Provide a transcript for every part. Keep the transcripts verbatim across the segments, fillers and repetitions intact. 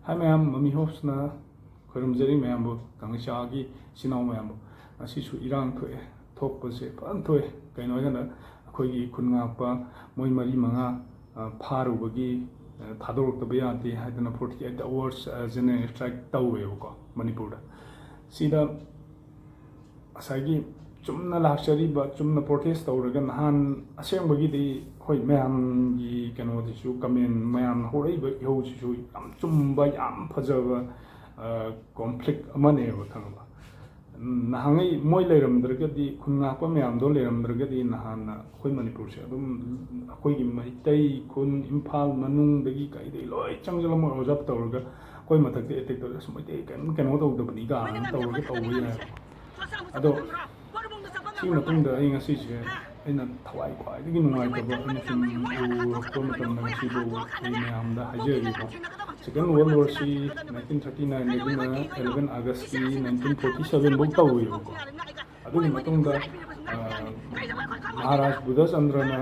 ꯍꯥꯏ ꯃꯌꯥꯝ, ꯃꯃꯤ ꯍꯣꯞꯁꯅ ꯈꯣꯏꯔꯨꯝꯖꯔꯤ ꯃꯌꯥꯝꯕꯨ, ꯀꯪꯂꯩꯆꯥꯒꯤ ꯏꯆꯤꯟ ꯏꯅꯥꯎ ꯃꯌꯥꯝꯕꯨ꯫ ꯉꯁꯤꯁꯨ ꯏꯔꯥꯡ ꯊꯣꯛꯑꯦ, ꯊꯣꯛꯄꯁꯦ ꯐꯖꯅ ꯊꯣꯛꯑꯦ꯫ ꯀꯩꯅꯣ ꯍꯥꯏꯀꯥꯟꯗ ꯑꯩꯈꯣꯏꯒꯤ ꯈꯨꯟ ꯉꯥꯛꯄ ꯃꯣꯏ ꯃꯔꯤ ꯃꯉꯥ, ꯑ, ꯐꯥꯔꯨꯕꯒꯤ, ꯑ, ꯊꯥꯗꯣꯔꯛꯇꯕ ꯌꯥꯗꯦ ꯍꯥꯏꯗꯅ forty eight hours, ꯑ, general strike ꯇꯧꯋꯦꯕꯀꯣ ꯃꯅꯤꯄꯨꯔꯗ꯫ ꯁꯤꯗ ꯉꯁꯥꯏꯒꯤ ꯆꯨꯝꯅ ꯂꯥꯛꯆꯔꯤꯕ, ꯆꯨꯝꯅ protest ꯇꯧꯔꯒ ꯅꯍꯥꯟ ꯑꯁꯦꯡꯕꯒꯤꯗꯤ ꯍꯣꯏ ꯃꯌꯥꯝꯒꯤ ꯀꯩꯅꯣꯁꯤꯁꯨ comment, ꯃꯌꯥꯝꯅ ꯍꯧꯔꯛꯏꯕ ꯏꯍꯧꯁꯤꯁꯨ ꯌꯥꯝ ꯆꯨꯝꯕ, ꯌꯥꯝ ꯐꯖꯕ, ꯑ, conflict ꯑꯃꯅꯦꯕ, ꯈꯪꯉꯕ? ꯎꯝ, ꯅꯍꯥꯟꯉꯩ ꯃꯣꯏ ꯂꯩꯔꯝꯗ꯭ꯔꯒꯗꯤ, ꯈꯨꯟ ꯉꯥꯛꯄ ꯃꯌꯥꯝꯗꯣ ꯂꯩꯔꯝꯗ꯭ꯔꯒꯗꯤ ꯅꯍꯥꯟꯅ ꯑꯩꯈꯣꯏ ꯃꯅꯤꯄꯨꯔꯁꯦ ꯑꯗꯨꯝ ꯑꯩꯈꯣꯏꯒꯤ ꯃꯩꯇꯩ ꯈꯨꯟ, ꯏꯝꯐꯥꯜ ꯃꯅꯨꯡꯗꯒꯤ ꯀꯩꯗꯒꯤ ꯂꯣꯏ ꯆꯪꯁꯤꯜꯂꯝꯃꯒ observe ꯇꯧꯔꯒ ꯑꯩꯈꯣꯏ ꯃꯊꯛꯇ attack ꯇꯧꯔꯒ ꯑꯁ ꯃꯩꯇꯩ ꯀꯩꯝ ꯀꯩꯅꯣ ꯇꯧꯗꯕꯅꯤ ꯀꯥꯏꯅ ꯇꯧꯔꯒ ꯇꯧꯕ ꯌꯥꯏ꯫ ꯑꯗꯣ ꯁꯤꯒꯤ ꯃꯇꯨꯡꯗ ꯑꯩ ꯉꯁꯤꯁꯦ ꯑꯩꯅ ꯊꯋꯥꯏ ꯈ꯭ꯋꯥꯏꯗꯒꯤ ꯅꯨꯡꯉꯥꯏꯇꯕ ꯑꯩꯅ ꯁꯨꯝ ꯎꯔꯛꯄ ꯃꯇꯝꯗ ꯉꯁꯤꯐꯥꯎ ꯑꯩ ꯃꯌꯥꯝꯗ ꯍꯥꯏꯖꯔꯤꯀꯣ, Second World War ꯁꯤ nineteen thirty nine ꯗꯒꯤꯅ eleven August ꯀꯤ nineteen forty seven ꯐꯥꯎ ꯇꯧꯋꯦꯕꯀꯣ꯫ ꯑꯗꯨꯒꯤ ꯃꯇꯨꯡꯗ, ꯑ, ꯃꯍꯥꯔꯥꯖ ꯕꯨꯙꯆꯟꯗ꯭ꯔꯅ,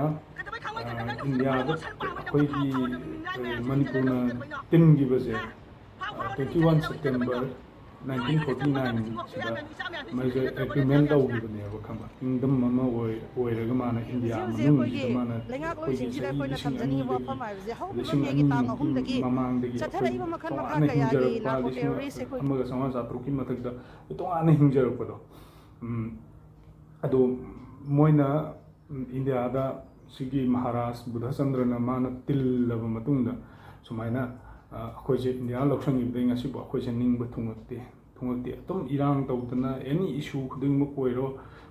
ꯑ, ꯏꯟꯗꯤꯌꯥꯗ ꯑꯩꯈꯣꯏꯒꯤ, ꯑ, ꯃꯅꯤꯄꯨꯔꯅ ꯇꯤꯟꯈꯤꯕꯁꯦ, ꯑ, twenty one September nineteen forty nine ꯁꯤꯗ ꯃꯣꯏꯁꯦ agreement ꯇꯧꯈꯤꯕꯅꯦꯕ, ꯈꯪꯕ? Kingdom ꯑꯃ ꯑꯣꯏ-, ꯑꯣꯏꯔꯒ ꯃꯥꯅ ꯏꯟꯗꯤꯌꯥ ꯍꯧꯖꯤꯛ ꯍꯧꯖꯤꯛ ꯃꯅꯨꯡꯁꯤꯗ ꯑꯩꯈꯣꯏꯒꯤ ꯃꯥꯅ ꯑꯩꯈꯣꯏꯒꯤ ꯂꯩꯉꯥꯛꯂꯣꯏꯁꯤꯡꯁꯤꯗ ꯆꯍꯤ ꯑꯩꯈꯣꯏꯅ ꯂꯤꯁꯤꯡ ꯊꯝꯖꯅꯤꯡꯉꯤꯕ ꯑꯅꯤꯗꯒꯤ, ꯋꯥꯐꯝ ꯍꯥꯏꯕꯁꯦ ꯂꯤꯁꯤꯡ ꯍꯧꯔꯛꯐꯝꯗꯒꯤ ꯇꯥꯡ ꯑꯅꯤꯃꯨꯛꯀꯤ ꯑꯍꯨꯝꯗꯒꯤ ꯃꯃꯥꯡꯗꯒꯤ ꯑꯩꯈꯣꯏ ꯆꯠꯊꯔꯛꯏꯕ ꯃꯈꯜ ꯃꯈꯥ ꯇꯣꯉꯥꯟꯅ ꯀꯌꯥꯒꯤ ꯍꯤꯡꯖꯔꯛꯄ, ꯅꯥꯔꯀꯣ ꯂꯤꯁꯤꯡ ꯇꯦꯔꯣꯔꯤꯁ ꯑꯩꯈꯣꯏ ꯑꯃꯒ ꯆꯥꯝꯃꯉꯥ ꯆꯥꯇ꯭ꯔꯨꯛꯀꯤ ꯃꯊꯛꯇ ꯇꯣꯉꯥꯟꯅ ꯍꯤꯡꯖꯔꯛꯄꯗꯣ꯫ ꯎꯝ, ꯑꯗꯣ ꯃꯣꯏꯅ, ꯎꯝ, ꯏꯟꯗꯤꯌꯥꯗ ꯁꯤꯒꯤ ꯃꯍꯥꯔꯥꯖ ꯕꯨꯙꯆꯟꯗ꯭ꯔꯅ ꯃꯥꯅ ꯇꯤꯜꯂꯕ ꯃꯇꯨꯡꯗ ꯁꯨꯃꯥꯏꯅ, ꯑ, ꯑꯩꯈꯣꯏꯁꯦ ꯏꯟꯗꯤꯌꯥ ꯂꯧꯁꯟꯈꯤꯕꯗꯒꯤ ꯉꯁꯤꯐꯥꯎ ꯑꯩꯈꯣꯏꯁꯦ ꯅꯤꯡꯕ ꯊꯨꯡꯉꯛꯇꯦ, ꯊꯨꯡꯉꯛꯇꯦ꯫ ꯑꯗꯨꯝ ꯏꯔꯥꯡ ꯇꯧꯗꯅ any issue ꯈꯨꯗꯤꯡꯃꯛ ꯑꯣꯏꯔꯣ,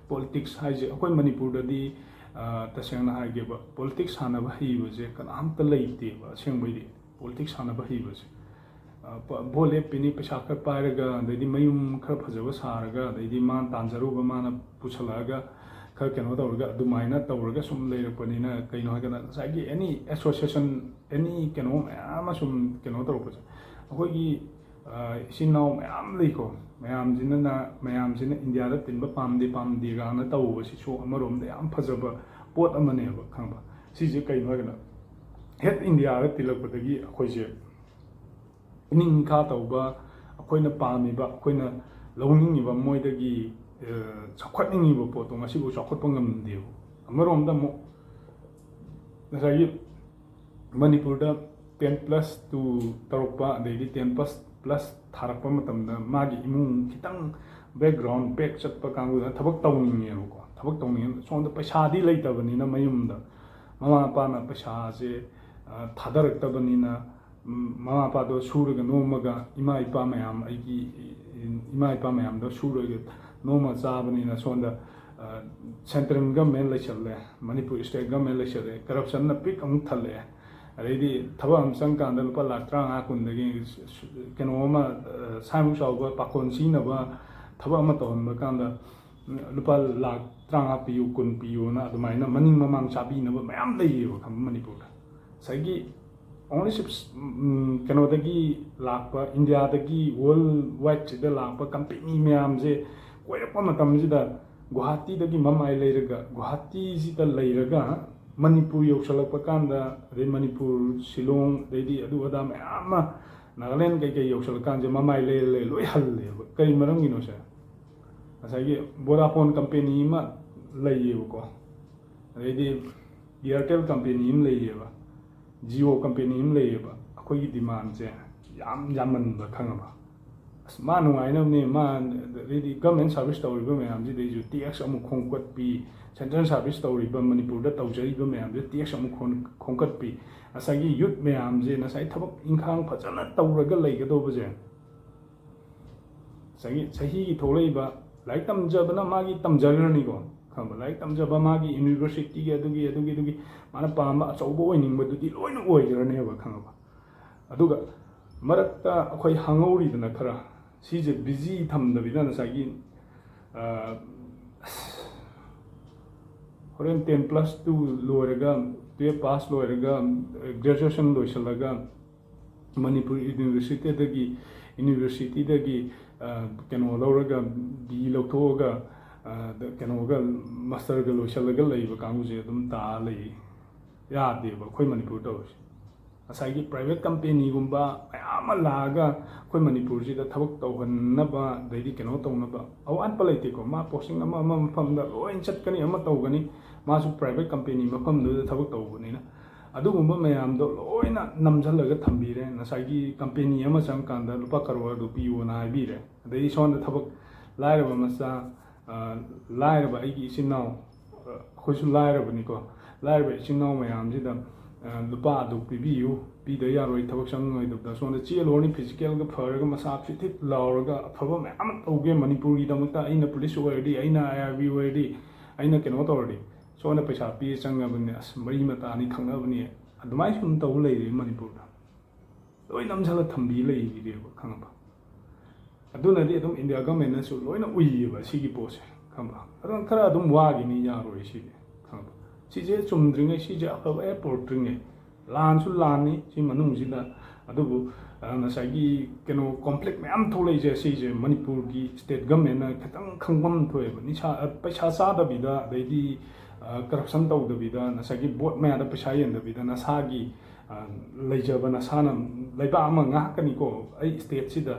politics ꯍꯥꯏꯁꯦ ꯑꯩꯈꯣꯏ ꯃꯅꯤꯄꯨꯔꯗꯗꯤ, ꯑ, ꯇꯁꯦꯡꯅ ꯍꯥꯏꯒꯦꯕ, politics ꯁꯥꯟꯅꯕ ꯍꯩꯕꯁꯦ ꯀꯅꯥꯝꯇ ꯂꯩꯇꯦꯕ ꯑꯁꯦꯡꯕꯩꯗꯤ꯫ Politics ꯁꯥꯟꯅꯕ ꯍꯩꯕꯁꯦ꯫ ꯑ, ꯄ-, ꯚꯣꯠ ꯂꯦꯞꯄꯤꯅꯤ, ꯄꯩꯁꯥ ꯈꯔ ꯄꯥꯏꯔꯒ, ꯑꯗꯩꯗꯤ ꯃꯌꯨꯝ ꯈꯔ ꯐꯖꯕ ꯁꯥꯔꯒ, ꯑꯗꯩꯗꯤ ꯃꯥꯅ ꯇꯥꯟꯖꯔꯨꯕ ꯃꯥꯅ ꯄꯨꯁꯜꯂꯛꯑꯒ, ꯈꯔ ꯀꯩꯅꯣ ꯇꯧꯔꯒ ꯑꯗꯨꯃꯥꯏꯅ ꯇꯧꯔꯒ ꯁꯨꯝ ꯂꯩꯔꯛꯄꯅꯤꯅ, ꯀꯩꯅꯣ ꯍꯥꯏꯔꯀꯥꯟꯗ ꯉꯁꯥꯏꯒꯤ any association, any ꯀꯩꯅꯣ ꯃꯌꯥꯝ ꯑꯃ ꯁꯨꯝ ꯀꯩꯅꯣ ꯇꯧꯔꯛꯄꯁꯦ, ꯑꯩꯈꯣꯏꯒꯤ, ꯑ, ꯏꯆꯤꯟ ꯏꯅꯥꯎ ꯃꯌꯥꯝ ꯂꯩꯀꯣ, ꯃꯌꯥꯝꯁꯤꯅ, ꯃꯌꯥꯝꯁꯤꯅ ꯏꯟꯗꯤꯌꯥꯗ ꯇꯤꯟꯕ ꯄꯥꯝꯗꯦ, ꯄꯥꯝꯗꯦ ꯀꯥꯏꯅ ꯇꯧꯕꯁꯤꯁꯨ ꯑꯃꯔꯣꯝꯗ ꯌꯥꯝ ꯐꯖꯕ ꯄꯣꯠ ꯑꯃꯅꯦꯕ, ꯈꯪꯕ? ꯁꯤꯁꯦ ꯀꯩꯅꯣ ꯍꯥꯏꯔꯒꯅ, ꯍꯦꯛ ꯏꯟꯗꯤꯌꯥꯗ ꯇꯤꯜꯂꯛꯄꯗꯒꯤ ꯑꯩꯈꯣꯏꯁꯦ ꯄꯨꯛꯅꯤꯡ ꯏꯪꯈꯥ ꯇꯧꯕ, ꯑꯩꯈꯣꯏꯅ ꯄꯥꯝꯃꯤꯕ, ꯑꯩꯈꯣꯏꯅ ꯂꯧꯅꯤꯡꯉꯤꯕ, ꯃꯣꯏꯗꯒꯤ ꯑ, ꯆꯥꯎꯈꯠꯅꯤꯡꯉꯤꯕ ꯄꯣꯠꯇꯣ ꯉꯁꯤꯐꯥꯎ ꯆꯥꯎꯈꯠꯄ ꯉꯝꯗꯦꯕ꯫ ꯑꯃꯔꯣꯝꯗ ꯑꯃꯨꯛ ꯉꯁꯥꯏꯒꯤ ꯃꯅꯤꯄꯨꯔꯗ ten plus two ꯇꯧꯔꯛꯄ, ꯑꯗꯩꯗꯤ ten plus plus ꯊꯥꯔꯛꯄ ꯃꯇꯝꯗ ꯃꯥꯒꯤ ꯏꯃꯨꯡ ꯈꯤꯇꯪ background back ꯆꯠꯄ ꯀꯥꯡꯕꯨꯗꯨꯅ ꯊꯕꯛ ꯇꯧꯅꯤꯡꯉꯦꯕꯀꯣ꯫ ꯊꯕꯛ ꯇꯧꯅꯤꯡꯉꯦ, ꯁꯣꯝꯗ ꯄꯩꯁꯥꯗꯤ ꯂꯩꯇꯕꯅꯤꯅ ꯃꯌꯨꯝꯗ ꯃꯃꯥ ꯃꯄꯥꯅ ꯄꯩꯁꯥꯁꯦ ꯑ, ꯊꯥꯗꯔꯛꯇꯕꯅꯤꯅ, ꯎꯝ, ꯃꯃꯥ ꯃꯄꯥꯗꯣ ꯁꯨꯔꯒ ꯅꯣꯝꯃꯒ, ꯏꯃꯥ ꯏꯄꯥ ꯃꯌꯥꯝ, ꯑꯩꯒꯤ ꯏꯃꯥ ꯏꯄꯥ ꯃꯌꯥꯝꯗꯣ ꯁꯨꯔꯒ ꯅꯣꯝꯃ ꯆꯥꯕꯅꯤꯅ ꯁꯣꯝꯗ, ꯑ, central government ꯂꯩꯁꯜꯂꯦ, Manipur state government ꯂꯩꯁꯜꯂꯦ, corruptionꯅ ꯄꯤꯛ ꯑꯃꯨꯛ ꯊꯜꯂꯛꯑꯦ꯫ ꯑꯗꯩꯗꯤ ꯊꯕꯛ ꯑꯃ ꯆꯪꯀꯥꯟꯗ ꯂꯨꯄꯥ ꯂꯥꯈ ꯇꯔꯥꯃꯉꯥ ꯀꯨꯟꯗꯒꯤ ꯀꯩꯅꯣ ꯑꯃ, ꯑ, ꯁꯥꯏꯃꯨꯛ ꯆꯥꯎꯕ ꯄꯥꯈꯣꯟ ꯁꯤꯖꯤꯟꯅꯕ ꯊꯕꯛ ꯑꯃ ꯇꯧꯍꯟꯕ ꯀꯥꯟꯗ ꯂꯨꯄꯥ ꯂꯥꯈ ꯇꯔꯥꯃꯉꯥ ꯄꯤꯌꯨ, ꯀꯨꯟ ꯄꯤꯌꯨꯅ ꯑꯗꯨꯃꯥꯏꯅ ꯃꯅꯤꯡ ꯃꯃꯥꯡ ꯆꯥꯕꯤꯅꯕ ꯃꯌꯥꯝ ꯂꯩꯌꯦꯕ, ꯈꯪꯕ, ꯃꯅꯤꯄꯨꯔꯗ꯫ ꯉꯁꯥꯏꯒꯤ only ꯁꯤꯞꯁ, ꯎꯝ, ꯀꯩꯅꯣꯗꯒꯤ ꯂꯥꯛꯄ, ꯏꯟꯗꯤꯌꯥꯗꯒꯤ world wideꯁꯤꯗ ꯂꯥꯛꯄ company ꯃꯌꯥꯝꯁꯦ ꯀꯣꯏꯔꯛꯄ ꯃꯇꯝꯁꯤꯗ ꯒꯨꯋꯥꯍꯥꯇꯤꯗꯒꯤ ꯃꯃꯥꯏ ꯂꯩꯔꯒ, ꯒꯨꯋꯥꯍꯥꯇꯤꯁꯤꯗ ꯂꯩꯔꯒ ꯃꯅꯤꯄꯨꯔ ꯌꯧꯁꯜꯂꯛꯄ ꯀꯥꯟꯗ, ꯑꯗꯩ ꯃꯅꯤꯄꯨꯔ, ꯁꯤꯂꯣꯡ, ꯑꯗꯩꯗꯤ ꯑꯗꯨ ꯑꯗꯥ ꯃꯌꯥꯝ ꯑꯃ, ꯅꯥꯒꯥꯂꯦꯟ ꯀꯩꯀꯩ ꯌꯧꯁꯜꯂꯛꯀꯥꯟꯁꯦ ꯃꯃꯥꯏ ꯂꯩꯔ ꯂꯩꯔ ꯂꯣꯏ ꯍꯜꯂꯦꯕ꯫ ꯀꯔꯤ ꯃꯔꯝꯒꯤꯅꯣ ꯁꯦ? ꯉꯁꯥꯏꯒꯤ ꯚꯣꯗꯥꯐꯣꯟ company ꯑꯃ ꯂꯩꯌꯦꯕꯀꯣ, ꯑꯗꯩꯗꯤ ꯏꯌꯥꯔꯇꯦꯜ company ꯑꯃ ꯂꯩꯌꯦꯕ, ꯖꯤꯑꯣ company ꯑꯃ ꯂꯩꯌꯦꯕ꯫ ꯑꯩꯈꯣꯏꯒꯤ demandꯁꯦ ꯌꯥꯝ ꯌꯥꯝꯃꯟꯕ, ꯈꯪꯉꯕ? ꯑꯁ, ꯃꯥ ꯅꯨꯡꯉꯥꯏꯅꯕꯅꯦ, ꯃꯥ, ꯑꯗꯩꯗꯤ government service ꯇꯧꯔꯤꯕ ꯃꯌꯥꯝꯁꯤꯗꯩꯁꯨ tax ꯑꯃꯨꯛ ꯈꯣꯝꯀꯠꯄꯤ, central service ꯇꯧꯔꯤꯕ, ꯃꯅꯤꯄꯨꯔꯗ ꯇꯧꯖꯔꯤꯕ ꯃꯌꯥꯝꯁꯦ tax ꯑꯃꯨꯛ ꯈꯣꯝ-, ꯈꯣꯝꯀꯠꯄꯤ꯫ ꯉꯁꯥꯏꯒꯤ youth ꯃꯌꯥꯝꯁꯦ ꯉꯁꯥꯏ ꯊꯕꯛ ꯏꯪꯈꯥꯡ ꯐꯖꯅ ꯇꯧꯔꯒ ꯂꯩꯒꯗꯧꯕꯁꯦ, ꯉꯁꯥꯏꯒꯤ ꯆꯍꯤꯒꯤ ꯊꯣꯛꯂꯛꯏꯕ, ꯂꯥꯏꯔꯤꯛ ꯇꯝꯖꯕꯅ ꯃꯥꯒꯤ ꯇꯝꯖꯈ꯭ꯔꯅꯤꯀꯣ, ꯈꯪꯕ? ꯂꯥꯏꯔꯤꯛ ꯇꯝꯖꯕ ꯃꯥꯒꯤ universityꯒꯤ ꯑꯗꯨꯒꯤ, ꯑꯗꯨꯒꯤ, ꯑꯗꯨꯒꯤ ꯃꯥꯅ ꯄꯥꯝꯕ ꯑꯆꯧꯕ ꯑꯣꯏꯅꯤꯡꯕꯗꯨꯗꯤ ꯂꯣꯏꯅ ꯑꯣꯏꯈ꯭ꯔꯅꯦꯕ, ꯈꯪꯉꯕ? ꯑꯗꯨꯒ ꯃꯔꯛꯇ ꯑꯩꯈꯣꯏ ꯍꯥꯡꯍꯧꯔꯤꯗꯅ ꯈꯔ, ꯁꯤꯁꯦ busy ꯊꯝꯗꯕꯤꯗ ꯉꯁꯥꯏꯒꯤ, ꯑ, ꯑꯁ, ꯍꯣꯔꯦꯟ ten plus two ꯂꯣꯏꯔꯒ, twelve pass ꯂꯣꯏꯔꯒ, graduation ꯂꯣꯏꯁꯤꯜꯂꯒ, ꯃꯅꯤꯄꯨꯔ universityꯗꯒꯤ, universityꯗꯒꯤ, ꯑ, ꯀꯩꯅꯣ ꯂꯧꯔꯒ, B ꯂꯧꯊꯣꯛꯑꯒ, ꯑ, ꯀꯩꯅꯣꯒ, masterꯒ ꯂꯣꯏꯁꯤꯜꯂꯒ ꯂꯩꯕ ꯀꯥꯡꯕꯨꯁꯦ ꯑꯗꯨꯝ ꯇꯥ ꯂꯩ꯫ ꯌꯥꯗꯦꯕ ꯑꯩꯈꯣꯏ ꯃꯅꯤꯄꯨꯔ ꯇꯧꯔꯤꯁꯦ꯫ ꯉꯁꯥꯏꯒꯤ private companyꯒꯨꯝꯕ ꯃꯌꯥꯝ ꯑꯃ ꯂꯥꯛꯑꯒ ꯑꯩꯈꯣꯏ ꯃꯅꯤꯄꯨꯔꯁꯤꯗ ꯊꯕꯛ ꯇꯧꯍꯟꯅꯕ, ꯑꯗꯩꯗꯤ ꯀꯩꯅꯣ ꯇꯧꯅꯕ ꯑꯋꯥꯠꯄ ꯂꯩꯇꯦꯀꯣ꯫ ꯃꯥ posting ꯑꯃ ꯑꯃ ꯃꯐꯝꯗ ꯂꯣꯏ ꯆꯠꯀꯅꯤ, ꯑꯃ ꯇꯧꯒꯅꯤ, ꯃꯥꯁꯨ private company ꯃꯐꯝꯗꯨꯗ ꯊꯕꯛ ꯇꯧꯕꯅꯤꯅ꯫ ꯑꯗꯨꯒꯨꯝꯕ ꯃꯌꯥꯝꯗꯣ ꯂꯣꯏꯅ ꯅꯝꯁꯤꯜꯂꯒ ꯊꯝꯕꯤꯔꯦ꯫ ꯉꯁꯥꯏꯒꯤ company ꯑꯃ ꯆꯪꯀꯥꯟꯗ ꯂꯨꯄꯥ ꯀꯔꯣꯔꯗꯨ ꯄꯤꯌꯣꯅ ꯍꯥꯏꯕꯤꯔꯦ꯫ ꯑꯗꯩ ꯁꯣꯝꯗ ꯊꯕꯛ, ꯂꯥꯏꯔꯕ ꯃꯆꯥ, ꯑ, ꯂꯥꯏꯔꯕ ꯑꯩꯒꯤ ꯏꯆꯤꯟ ꯏꯅꯥꯎ, ꯑ, ꯑꯩꯈꯣꯏꯁꯨ ꯂꯥꯏꯔꯕꯅꯤꯀꯣ, ꯂꯥꯏꯔꯕ ꯏꯆꯤꯟ ꯏꯅꯥꯎ ꯃꯌꯥꯝꯁꯤꯗ, ꯑ, ꯂꯨꯄꯥ ꯑꯗꯨ ꯄꯤꯕꯤꯌꯨ, ꯄꯤꯗ ꯌꯥꯔꯣꯏ, ꯊꯕꯛ ꯆꯪꯉꯣꯏꯗꯕꯗ꯫ ꯁꯣꯝꯗ ꯆꯦꯜꯂꯨꯔꯅꯤ, physicalꯒ ꯐꯔꯒ ꯃꯁꯥ ꯐꯤꯠ ꯐꯤꯠ ꯂꯥꯎꯔꯒ ꯑꯐꯕ ꯃꯌꯥꯝ ꯑꯃ ꯇꯧꯒꯦ ꯃꯅꯤꯄꯨꯔꯒꯤꯗꯃꯛꯇ꯫ ꯑꯩꯅ police ꯑꯣꯏꯔꯗꯤ, ꯑꯩꯅ IRB ꯑꯣꯏꯔꯗꯤ, ꯑꯩꯅ ꯀꯩꯅꯣ ꯇꯧꯔꯗꯤ꯫ ꯁꯣꯝꯗ ꯄꯩꯁꯥ ꯄꯤꯔ ꯆꯪꯉꯕꯅꯤ, ꯑꯁ, ꯃꯔꯤ ꯃꯇꯥꯅꯤ, ꯈꯪꯅꯕꯅꯤ, ꯑꯗꯨꯃꯥꯏꯅ ꯁꯨꯝ ꯇꯧ ꯂꯩꯔꯦ ꯃꯅꯤꯄꯨꯔꯗ꯫ ꯂꯣꯏ ꯅꯝꯁꯤꯜꯂ ꯊꯝꯕꯤ ꯂꯩꯔꯦꯕ, ꯈꯪꯉꯕ? ꯑꯗꯨꯅꯗꯤ ꯑꯗꯨꯝ India governmentꯅꯁꯨ ꯂꯣꯏꯅ ꯎꯏꯌꯦꯕ ꯁꯤꯒꯤ ꯄꯣꯠꯁꯦ, ꯈꯪꯉꯕ? ꯑꯗꯨꯅ ꯈꯔ ꯑꯗꯨꯝ ꯋꯥꯒꯤꯅꯤ, ꯌꯥꯔꯣꯏ ꯁꯤꯗꯤ, ꯈꯪꯉꯕ? ꯁꯤꯁꯦ ꯆꯨꯝꯗ꯭ꯔꯤꯉꯩ, ꯁꯤꯁꯦ ꯑꯐꯕ ꯍꯦꯛ ꯄꯨꯔꯛꯇ꯭ꯔꯤꯉꯩ, ꯂꯥꯟꯁꯨ ꯂꯥꯟꯅꯤ ꯁꯤ ꯃꯅꯨꯡꯁꯤꯗ꯫ ꯑꯗꯨꯕꯨ, ꯑ, ꯉꯁꯥꯏꯒꯤ ꯀꯩꯅꯣ conflict ꯃꯌꯥꯝ ꯊꯣꯛꯂꯛꯏꯁꯦ, ꯁꯤꯁꯦ ꯃꯅꯤꯄꯨꯔꯒꯤ state governmentꯅ ꯈꯤꯇꯪ ꯈꯪꯐꯝ ꯊꯣꯛꯑꯦꯕ꯫ ꯅꯤꯁꯥ, ꯑ, ꯄꯩꯁꯥ ꯆꯥꯗꯕꯤꯗ, ꯑꯗꯩꯗꯤ, ꯑ, corruption ꯇꯧꯗꯕꯤꯗ, ꯉꯁꯥꯏꯒꯤ vote ꯃꯌꯥꯗ ꯄꯩꯁꯥ ꯌꯦꯟꯗꯕꯤꯗ, ꯅꯁꯥꯒꯤ, ꯑ, ꯂꯩꯖꯕ, ꯅꯁꯥꯅ ꯂꯩꯕꯥꯛ ꯑꯃ ꯉꯥꯛꯀꯅꯤꯀꯣ, ꯑꯩ stateꯁꯤꯗ,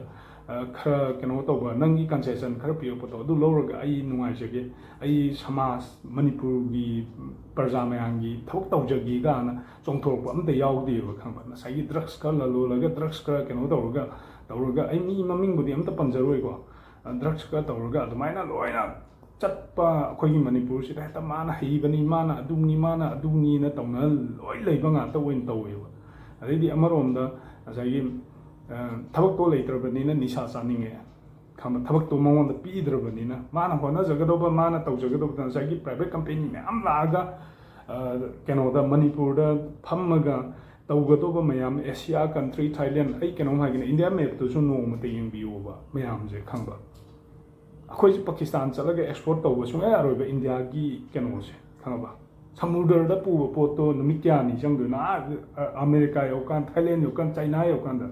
ꯑ, ꯈꯔ ꯀꯩꯅꯣ ꯇꯧꯕ, ꯅꯪꯒꯤ concession ꯈꯔ ꯄꯤꯔꯛꯄꯗꯣ ꯑꯗꯨ ꯂꯧꯔꯒ ꯑꯩ ꯅꯨꯡꯉꯥꯏꯖꯒꯦ, ꯑꯩ ꯁꯃꯥꯖ, ꯃꯅꯤꯄꯨꯔꯒꯤ ꯄ꯭ꯔꯖꯥ ꯃꯌꯥꯝꯒꯤ ꯊꯕꯛ ꯇꯧꯖꯒꯦ ꯀꯥꯏꯅ ꯆꯣꯡꯊꯣꯔꯛꯄ ꯑꯝꯇ ꯌꯥꯎꯗꯦꯕ, ꯈꯪꯕ? ꯉꯁꯥꯏꯒꯤ drugs ꯈꯔ ꯂꯂꯣꯜꯂꯒ, drugs ꯈꯔ ꯀꯩꯅꯣ ꯇꯧꯔꯒ, ꯇꯧꯔꯒ, ꯑꯩ ꯃꯤ ꯃꯃꯤꯡꯕꯨꯗꯤ ꯑꯝꯇ ꯄꯟꯖꯔꯣꯏꯀꯣ, ꯑ, drugs ꯈꯔ ꯇꯧꯔꯒ ꯑꯗꯨꯃꯥꯏꯅ ꯂꯣꯏꯅ ꯆꯠꯄ ꯑꯩꯈꯣꯏꯒꯤ ꯃꯅꯤꯄꯨꯔꯁꯤꯗ ꯍꯦꯛꯇ ꯃꯥꯅ ꯍꯩꯕꯅꯤ, ꯃꯥꯅ ꯑꯗꯨꯅꯤ, ꯃꯥꯅ ꯑꯗꯨꯅꯤꯅ ꯇꯧꯅ ꯂꯣꯏ ꯂꯩꯕ ꯉꯥꯛꯇ ꯑꯣꯏꯅ ꯇꯧꯋꯦꯕ꯫ ꯑꯗꯩꯗꯤ ꯑꯃꯔꯣꯝꯗ ꯉꯁꯥꯏꯒꯤ, ꯑ, ꯊꯕꯛꯇꯣ ꯂꯩꯇ꯭ꯔꯕꯅꯤꯅ ꯅꯤꯁꯥ ꯆꯥꯅꯤꯡꯉꯦ, ꯈꯪꯕ? ꯊꯕꯛꯇꯣ ꯃꯉꯣꯟꯗ ꯄꯤꯗ꯭ꯔꯕꯅꯤꯅ ꯃꯥꯅ ꯍꯣꯠꯅꯖꯒꯗꯧꯕ, ꯃꯥꯅ ꯇꯧꯖꯒꯗꯧꯕꯗ ꯉꯁꯥꯏꯒꯤ private company ꯃꯌꯥꯝ ꯂꯥꯛꯑꯒ, ꯑ, ꯀꯩꯅꯣꯗ ꯃꯅꯤꯄꯨꯔꯗ ꯐꯝꯃꯒ ꯇꯧꯒꯗꯧꯕ ꯃꯌꯥꯝ, Asia country, Thailand, ꯑꯩ ꯀꯩꯅꯣꯝ ꯍꯥꯏꯒꯦꯅꯦ, India mapꯇꯨꯁꯨ ꯅꯣꯡꯃꯇ ꯌꯦꯡꯕꯤꯌꯣꯕ ꯃꯌꯥꯝꯁꯦ, ꯈꯪꯕ? ꯑꯩꯈꯣꯏꯁꯦ ꯄꯥꯀꯤꯁꯇꯥꯟ ꯆꯠꯂꯒ export ꯇꯧꯕ ꯁꯨꯡꯌꯥ ꯌꯥꯔꯣꯏꯕ ꯏꯟꯗꯤꯌꯥꯒꯤ ꯀꯩꯅꯣꯁꯦ, ꯈꯪꯉꯕ? ꯁꯃꯨꯗ꯭ꯔꯗ ꯄꯨꯕ ꯄꯣꯠꯇꯣ ꯅꯨꯃꯤꯠ ꯀꯌꯥꯅꯤ ꯆꯪꯗꯣꯏꯅꯣ? ꯑꯥ, ꯑ, ꯑꯃꯦꯔꯤꯀꯥ ꯌꯧꯀꯥꯟ, ꯊꯥꯏꯂꯦꯟ ꯌꯧꯀꯥꯟ, ꯆꯥꯏꯅꯥ ꯌꯧꯀꯥꯟꯗ꯫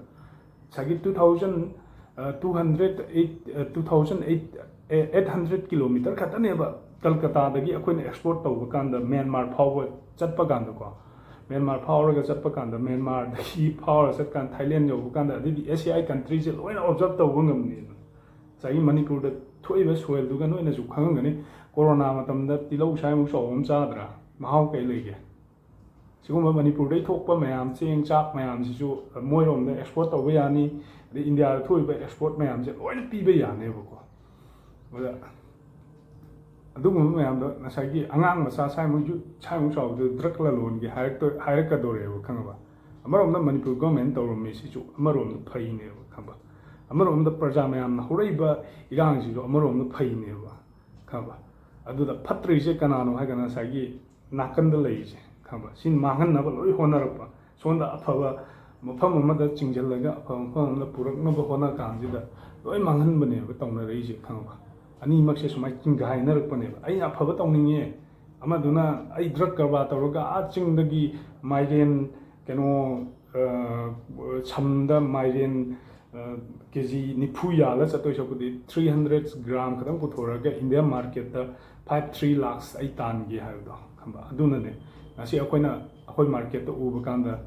ꯉꯁꯥꯏꯒꯤ two thousand, ꯑ, two hundred eight, ꯑ, two thousand eight, ꯑꯦ, eight hundred kilometer ꯈꯛꯇꯅꯦꯕ ꯀꯜꯀꯇꯥꯗꯒꯤ ꯑꯩꯈꯣꯏꯅ export ꯇꯧꯕ ꯀꯥꯟꯗ ꯃ꯭ꯌꯥꯟꯃꯥꯔ ꯐꯥꯎꯕ ꯆꯠꯄ ꯀꯥꯟꯗꯀꯣ꯫ ꯃ꯭ꯌꯥꯟꯃꯥꯔ ꯐꯥꯎꯔꯒ ꯆꯠꯄ ꯀꯥꯟꯗ, ꯃ꯭ꯌꯥꯟꯃꯥꯔꯗꯒꯤ ꯐꯥꯎꯔꯒ ꯆꯠꯀꯥꯟꯗ ꯊꯥꯏꯂꯦꯟ ꯌꯧꯕ ꯀꯥꯟꯗ, ꯑꯗꯩꯗꯤ ꯑꯦꯁꯤꯌꯥꯒꯤ ꯀꯟꯇ꯭ꯔꯤꯁꯦ ꯂꯣꯏꯅ ꯑꯣꯕꯖꯥꯔꯕ ꯇꯧꯕ ꯉꯝꯅꯦꯕ꯫ ꯉꯁꯥꯏꯒꯤ ꯃꯅꯤꯄꯨꯔꯗ ꯊꯣꯛꯏꯕ ꯁꯣꯏꯜꯗꯨꯒ ꯅꯣꯏꯅꯁꯨ ꯈꯪꯉꯝꯒꯅꯤ, ꯀꯣꯔꯣꯅꯥ ꯃꯇꯝꯗ ꯇꯤꯜꯍꯧ ꯁꯥꯏꯃꯨꯛ ꯆꯥꯎꯕ ꯑꯃ ꯆꯥꯗ꯭ꯔꯥ? ꯃꯍꯥꯎ ꯀꯩ ꯂꯩꯒꯦ? ꯁꯤꯒꯨꯝꯕ ꯃꯅꯤꯄꯨꯔꯗꯩ ꯊꯣꯛꯄ ꯃꯌꯥꯝ, ꯆꯦꯡ ꯆꯥꯛ ꯃꯌꯥꯝꯁꯤꯁꯨ ꯃꯣꯏꯔꯣꯝꯗ ꯑꯦꯛꯁꯄꯣꯔꯠ ꯇꯧꯕ ꯌꯥꯅꯤ, ꯑꯗꯩ ꯏꯟꯗꯤꯌꯥꯗ ꯊꯣꯛꯏꯕ ꯑꯦꯛꯁꯄꯣꯔꯠ ꯃꯌꯥꯝꯁꯦ ꯂꯣꯏꯅ ꯄꯤꯕ ꯌꯥꯅꯦꯕꯀꯣ꯫ ꯑꯗ ꯑꯗꯨꯒꯨꯝꯕ ꯃꯌꯥꯝꯗꯣ ꯉꯁꯥꯏꯒꯤ ꯑꯉꯥꯡ ꯃꯆꯥ ꯁꯥꯏꯃꯨꯛ ꯌꯨꯠ ꯁꯥꯏꯃꯨꯛ ꯆꯥꯎꯕꯗꯨ ꯗ꯭ꯔꯒ ꯂꯂꯣꯟꯒꯤ ꯍꯥꯏꯔꯛꯇ-, ꯍꯥꯏꯔꯛꯀꯗꯧꯔꯦꯕ, ꯈꯪꯉꯕ? ꯑꯃꯔꯣꯝꯗ ꯃꯅꯤꯄꯨꯔ ꯒꯣꯔꯃꯦꯟ ꯇꯧꯔꯝꯃꯤ ꯁꯤꯁꯨ ꯑꯃꯔꯣꯝꯗ ꯐꯩꯅꯦꯕ, ꯈꯪꯕ? ꯑꯃꯔꯣꯝꯗ ꯄ꯭ꯔꯖꯥ ꯃꯌꯥꯝꯅ ꯍꯧꯔꯛꯏꯕ ꯏꯔꯥꯡꯁꯤꯁꯨ ꯑꯃꯔꯣꯝꯗ ꯐꯩꯅꯦꯕ, ꯈꯪꯕ? ꯑꯗꯨꯗ ꯐꯠꯇ꯭ꯔꯤꯁꯦ ꯀꯅꯥꯅꯣ ꯍꯥꯏ ꯀꯥꯟꯗ ꯉꯁꯥꯏꯒꯤ ꯅꯥꯀꯟꯗ ꯂꯩꯔꯤꯁꯦ, ꯈꯪꯕ? ꯁꯤ ꯃꯥꯡꯍꯟꯅꯕ ꯂꯣꯏ ꯍꯣꯠꯅꯔꯛꯄ, ꯁꯣꯝꯗ ꯑꯐꯕ ꯃꯐꯝ ꯑꯃꯗ ꯆꯤꯡꯁꯤꯜꯂꯒ ꯑꯐꯕ ꯃꯐꯝ ꯑꯃꯗ ꯄꯨꯔꯛꯅꯕ ꯍꯣꯠꯅ ꯀꯥꯟꯁꯤꯗ ꯂꯣꯏ ꯃꯥꯡꯍꯟꯕꯅꯦꯕ ꯇꯧꯅꯔꯛꯏꯁꯦ, ꯈꯪꯕ? ꯑꯅꯤꯃꯛꯁꯦ ꯁꯨꯃꯥꯏꯅ ꯆꯤꯡꯒꯥꯏꯅꯔꯛꯄꯅꯦꯕ꯫ ꯑꯩꯅ ꯑꯐꯕ ꯇꯧꯅꯤꯡꯉꯦ, ꯑꯃꯗꯨꯅ ꯑꯩ ꯗ꯭ꯔꯒ ꯀꯔꯕꯥꯔ ꯇꯧꯔꯒ ꯑꯥ ꯆꯤꯡꯗꯒꯤ ꯃꯥꯏꯔꯦꯟ, ꯀꯩꯅꯣ, ꯑ, ꯁꯝꯗ ꯃꯥꯏꯔꯦꯟ, ꯑ, ꯀꯦ ꯖꯤ ꯅꯤꯐꯨ ꯌꯥꯜꯂ ꯆꯠꯇꯣꯏ ꯁꯔꯨꯛꯄꯨꯗꯤ three hundred gram ꯈꯛꯇꯪ ꯄꯨꯊꯣꯔꯛꯑꯒ ꯏꯟꯗꯤꯌꯥ ꯃꯥꯔꯀꯦꯠꯇ five three lakhs ꯑꯩ ꯇꯥꯟꯒꯦ ꯍꯥꯏꯕꯗꯣ, ꯈꯪꯕ? ꯑꯗꯨꯅꯅꯦ ꯉꯁꯤ ꯑꯩꯈꯣꯏꯅ ꯑꯩꯈꯣꯏ ꯃꯥꯔꯀꯦꯠꯇ ꯎꯕ ꯀꯥꯟꯗ,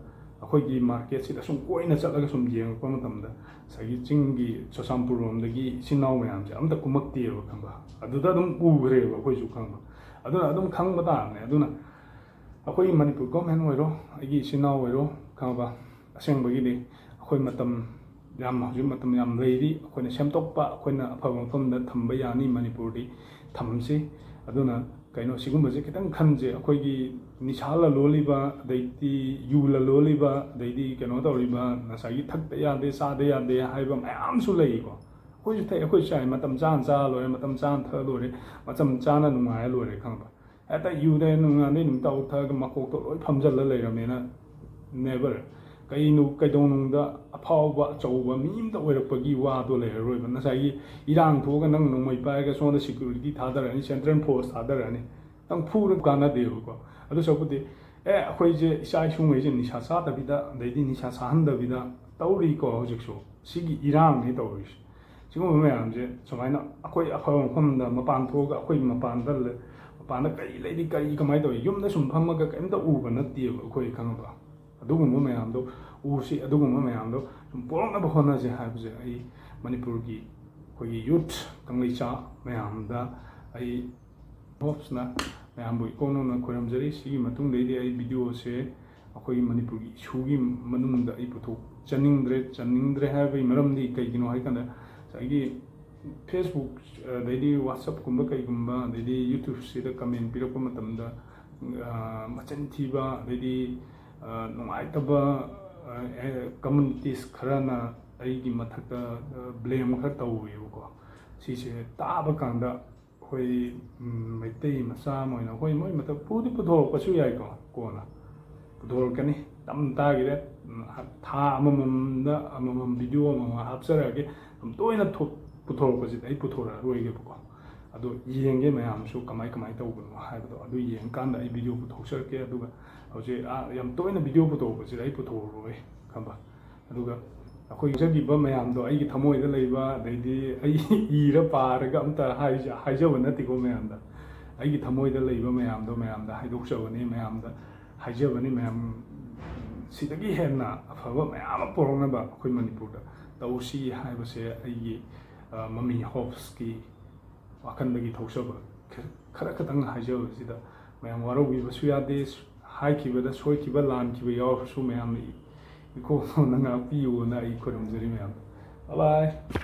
ꯑꯩꯈꯣꯏꯒꯤ ꯃꯥꯔꯀꯦꯠꯁꯤꯗ ꯁꯨꯝ ꯀꯣꯏꯅ ꯆꯠꯂꯒ ꯁꯨꯝ ꯌꯦꯡꯉꯛꯄ ꯃꯇꯝꯗ, ꯉꯁꯥꯏꯒꯤ ꯆꯤꯡꯒꯤ ꯆꯨꯔꯆꯥꯟꯄꯨꯔ ꯂꯣꯝꯗꯒꯤ ꯏꯆꯤꯟ ꯏꯅꯥꯎ ꯃꯌꯥꯝꯁꯦ ꯑꯝꯇ ꯀꯨꯝꯃꯛꯇꯦꯕ, ꯈꯪꯕ? ꯑꯗꯨꯗ ꯑꯗꯨꯝ ꯎꯈ꯭ꯔꯦꯕ ꯑꯩꯈꯣꯏꯁꯨ, ꯈꯪꯕ? ꯑꯗꯨꯅ ꯑꯗꯨꯝ ꯈꯪꯕ ꯇꯥꯕꯅꯦ꯫ ꯑꯗꯨꯅ ꯑꯩꯈꯣꯏꯒꯤ ꯃꯅꯤꯄꯨꯔ ꯒꯣꯔꯃꯦꯟ ꯑꯣꯏꯔꯣ, ꯑꯩꯒꯤ ꯏꯆꯤꯟ ꯏꯅꯥꯎ ꯑꯣꯏꯔꯣ, ꯈꯪꯉꯕ? ꯑꯁꯦꯡꯕꯒꯤꯗꯤ ꯑꯩꯈꯣꯏ ꯃꯇꯝ ꯌꯥꯝ, ꯍꯧꯖꯤꯛ ꯃꯇꯝ ꯌꯥꯝ ꯂꯩꯔꯤ꯫ ꯑꯩꯈꯣꯏꯅ ꯁꯦꯝꯗꯣꯛꯄ, ꯑꯩꯈꯣꯏꯅ ꯑꯐꯕ ꯃꯐꯝꯗ ꯊꯝꯕ ꯌꯥꯅꯤ꯫ ꯃꯅꯤꯄꯨꯔꯗꯤ ꯊꯝꯁꯤ꯫ ꯑꯗꯨꯅ ꯀꯩꯅꯣ, ꯁꯤꯒꯨꯝꯕꯁꯦ ꯈꯤꯇꯪ ꯈꯟꯁꯦ꯫ ꯑꯩꯈꯣꯏꯒꯤ ꯅꯤꯁꯥ ꯂꯂꯣꯜꯂꯤꯕ, ꯑꯗꯩꯗꯤ ꯌꯨ ꯂꯂꯣꯜꯂꯤꯕ, ꯑꯗꯩꯗꯤ ꯀꯩꯅꯣ ꯇꯧꯔꯤꯕ, ꯉꯁꯥꯏꯒꯤ ꯊꯛꯇ ꯌꯥꯗꯦ, ꯆꯥꯗ ꯌꯥꯗꯦ ꯍꯥꯏꯕ ꯃꯌꯥꯝꯁꯨ ꯂꯩꯀꯣ꯫ ꯑꯩꯈꯣꯏꯁꯨ ꯊꯛꯑꯦ, ꯑꯩꯈꯣꯏꯁꯨ ꯆꯥꯏ, ꯃꯇꯝ ꯆꯥꯅ ꯆꯥ ꯂꯣꯏꯔꯦ, ꯃꯇꯝ ꯆꯥꯅ ꯊꯛꯑ ꯂꯣꯏꯔꯦ, ꯃꯇꯝ ꯆꯥꯅ ꯅꯨꯡꯉꯥꯏꯔ ꯂꯣꯏꯔꯦ, ꯈꯪꯕ? ꯍꯦꯛꯇ ꯌꯨꯗ ꯅꯨꯡꯉꯥꯟꯗꯩ ꯅꯨꯃꯤꯠ ꯇꯥꯕꯨ ꯊꯛꯑꯒ ꯃꯀꯣꯛꯇꯣ ꯂꯣꯏ ꯐꯝꯖꯜꯂ ꯂꯩꯔꯝꯃꯦꯅ, never꯫ ꯀꯩꯅꯣ, ꯀꯩꯗꯧꯅꯨꯡꯗ ꯑꯐꯥꯎꯕ ꯑꯆꯧꯕ ꯃꯤ ꯑꯃꯇ ꯑꯣꯏꯔꯛꯄꯒꯤ ꯋꯥꯗꯣ ꯂꯩꯔꯔꯣꯏꯕ꯫ ꯉꯁꯥꯏꯒꯤ ꯏꯔꯥꯡ ꯊꯣꯛꯑꯒ ꯅꯪ ꯅꯣꯡꯃꯩ ꯄꯥꯏꯔꯒ ꯁꯣꯝꯗ security ꯊꯥꯗꯔꯛꯑꯅꯤ, central force ꯊꯥꯗꯔꯛꯑꯅꯤ, ꯅꯪ ꯐꯨꯔ ꯀꯥꯟꯅꯗꯦꯕꯀꯣ꯫ ꯑꯗꯨ ꯁꯔꯨꯛꯄꯨꯗꯤ, ꯑꯦ, ꯑꯩꯈꯣꯏꯁꯦ ꯏꯆꯥ ꯏꯁꯨꯉꯩꯁꯦ ꯅꯤꯁꯥ ꯆꯥꯗꯕꯤꯗ, ꯑꯗꯩꯗꯤ ꯅꯤꯁꯥ ꯆꯥꯍꯟꯗꯕꯤꯗ ꯇꯧꯔꯤꯀꯣ ꯍꯧꯖꯤꯛꯁꯨ꯫ ꯁꯤꯒꯤ ꯏꯔꯥꯡꯅꯤ ꯇꯧꯔꯤꯁꯦ꯫ ꯁꯤꯒꯨꯝꯕ ꯃꯌꯥꯝꯁꯦ ꯁꯨꯃꯥꯏꯅ ꯑꯩꯈꯣꯏ ꯑꯐꯕ ꯃꯐꯝꯗ ꯃꯄꯥꯟ ꯊꯣꯛꯑꯒ, ꯑꯩꯈꯣꯏ ꯃꯄꯥꯟꯗ ꯂ-, ꯃꯄꯥꯟꯗ ꯀꯔꯤ ꯂꯩꯔꯤ, ꯀꯔꯤ ꯀꯃꯥꯏꯅ ꯇꯧꯔꯤ, ꯌꯨꯝꯗ ꯁꯨꯝ ꯐꯝꯃꯒ ꯀꯔꯤꯝꯇ ꯎꯕ ꯅꯠꯇꯦꯕ ꯑꯩꯈꯣꯏ, ꯈꯪꯉꯕ? ꯑꯗꯨꯒꯨꯝꯕ ꯃꯌꯥꯝꯗꯣ ꯎꯁꯤ, ꯑꯗꯨꯒꯨꯝꯕ ꯃꯌꯥꯝꯗꯣ ꯁꯨꯝ ꯄꯣꯔꯛꯅꯕ ꯍꯣꯠꯅꯁꯦ ꯍꯥꯏꯕꯁꯦ ꯑꯩ ꯃꯅꯤꯄꯨꯔꯒꯤ ꯑꯩꯈꯣꯏꯒꯤ ꯌꯨꯠ ꯀꯪꯂꯩꯆꯥ ꯃꯌꯥꯝꯗ ꯑꯩ ꯍꯣꯞꯁꯅ ꯃꯌꯥꯝꯕꯨ ꯏꯀꯣꯛ ꯅꯧꯅ ꯈꯣꯏꯔꯝꯖꯔꯤ꯫ ꯁꯤꯒꯤ ꯃꯇꯨꯡꯗꯩꯗꯤ ꯑꯩ ꯚꯤꯗꯤꯑꯣꯁꯦ ꯑꯩꯈꯣꯏꯒꯤ ꯃꯅꯤꯄꯨꯔꯒꯤ ꯏꯁꯨꯒꯤ ꯃꯅꯨꯡꯗ ꯑꯩ ꯄꯨꯊꯣꯛꯆꯅꯤꯡꯗ꯭ꯔꯦ꯫ ꯆꯟꯅꯤꯡꯗ꯭ꯔꯦ ꯍꯥꯏꯕꯒꯤ ꯃꯔꯝꯗꯤ ꯀꯩꯒꯤꯅꯣ ꯍꯥꯏ ꯀꯥꯟꯗ, ꯉꯁꯥꯏꯒꯤ Facebook, ꯑꯗꯩꯗꯤ WhatsApp-ꯀꯨꯝꯕ ꯀꯩꯒꯨꯝꯕ, ꯑꯗꯩꯗꯤ YouTube-ꯁꯤꯗ comment ꯄꯤꯔꯛꯄ ꯃꯇꯝꯗ, ꯑ, ꯃꯆꯤꯟ ꯊꯤꯕ, ꯑꯗꯩꯗꯤ, ꯑ, ꯅꯨꯡꯉꯥꯏꯇꯕ, ꯑ, ꯑꯦ, communities ꯈꯔꯅ ꯑꯩꯒꯤ ꯃꯊꯛꯇ, ꯑ, blame ꯈꯔ ꯇꯧꯋꯦꯕꯀꯣ꯫ ꯁꯤꯁꯦ ꯇꯥꯕ ꯀꯥꯟꯗ ꯑꯩꯈꯣꯏ, ꯎꯝ, ꯃꯩꯇꯩ ꯃꯆꯥ ꯑꯃ ꯑꯣꯏꯅ ꯑꯩꯈꯣꯏ ꯃꯣꯏ ꯃꯊꯛ ꯄꯨꯗꯤ ꯄꯨꯊꯣꯔꯛꯄꯁꯨ ꯌꯥꯏꯀꯣ, ꯀꯣꯟꯅ ꯄꯨꯊꯣꯔꯛꯀꯅꯤ꯫ ꯇꯞ ꯇꯥꯈꯤꯗꯦ꯫ ꯎꯝ, ꯊꯥ ꯑꯃꯃꯝꯗ ꯑꯃꯃꯝ ꯚꯤꯗꯤꯑꯣ ꯑꯃꯃꯝ ꯍꯥꯞꯆꯔꯛꯑꯒꯦ꯫ ꯌꯥꯝ ꯇꯣꯏꯅ ꯊꯣꯛ-, ꯄꯨꯊꯣꯔꯛꯄꯁꯤꯗꯤ ꯑꯩ ꯄꯨꯊꯣꯔꯛꯑꯔꯣꯏꯒꯦꯕꯀꯣ꯫ ꯑꯗꯣ ꯌꯦꯡꯒꯦ ꯃꯌꯥꯝꯁꯨ ꯀꯃꯥꯏ ꯀꯃꯥꯏ ꯇꯧꯕꯅꯣ ꯍꯥꯏꯕꯗꯣ, ꯑꯗꯨ ꯌꯦꯡꯀꯥꯟꯗ ꯑꯩ ꯚꯤꯗꯤꯑꯣ ꯄꯨꯊꯣꯛꯆꯔꯛꯀꯦ꯫ ꯑꯗꯨꯒ ꯍꯧꯖꯤꯛ, ꯑ, ꯌꯥꯝ ꯇꯣꯏꯅ ꯚꯤꯗꯤꯑꯣ ꯄꯨꯊꯣꯔꯛꯄꯁꯤꯗꯤ ꯑꯩ ꯄꯨꯊꯣꯛꯑꯔꯣꯏ, ꯈꯪꯕ? ꯑꯗꯨꯒ ꯑꯩꯈꯣꯏ ꯍꯥꯏꯖꯈꯤꯕ ꯃꯌꯥꯝꯗꯣ, ꯑꯩꯒꯤ ꯊꯃꯣꯏꯗ ꯂꯩꯕ, ꯑꯗꯩꯗꯤ ꯑꯩ ꯏꯔ ꯄꯥꯔꯒ ꯑꯝꯇ ꯍꯥꯏꯖ-, ꯍꯥꯏꯖꯕ ꯅꯠꯇꯦꯀꯣ ꯃꯌꯥꯝꯗ꯫ ꯑꯩꯒꯤ ꯊꯃꯣꯏꯗ ꯂꯩꯕ ꯃꯌꯥꯝꯗꯣ ꯃꯌꯥꯝꯗ ꯍꯥꯏꯗꯣꯛꯆꯕꯅꯤ, ꯃꯌꯥꯝꯗ ꯍꯥꯏꯖꯕꯅꯤ꯫ ꯃꯌꯥꯝ, ꯁꯤꯗꯒꯤ ꯍꯦꯟꯅ ꯑꯐꯕ ꯃꯌꯥꯝ ꯑꯃ ꯄꯨꯔꯛꯅꯕ ꯑꯩꯈꯣꯏ ꯃꯅꯤꯄꯨꯔꯗ ꯇꯧꯁꯤ ꯍꯥꯏꯕꯁꯦ ꯑꯩꯒꯤ, ꯑ, ꯃꯃꯤ ꯍꯣꯞꯁꯀꯤ ꯋꯥꯈꯜꯗꯒꯤ ꯊꯣꯛꯆꯕ ꯈ-, ꯈꯔ ꯈꯛꯇꯪ ꯍꯥꯏꯖꯕꯁꯤꯗ ꯃꯌꯥꯝ ꯋꯥꯔꯧꯕꯤꯕꯁꯨ ꯌꯥꯗꯦ꯫ ꯍꯥꯏꯈꯤꯕꯗ ꯁꯣꯏꯈꯤꯕ, ꯂꯥꯟꯈꯤꯕ ꯌꯥꯎꯔꯁꯨ ꯃꯌꯥꯝꯅ ꯏ-, ꯏꯀꯣꯛ ꯅꯧꯅ ꯉꯥꯛꯄꯤꯌꯨꯅ ꯑꯩ ꯈꯨꯔꯨꯝꯖꯔꯤ ꯃꯌꯥꯝ꯫ Bye bye꯫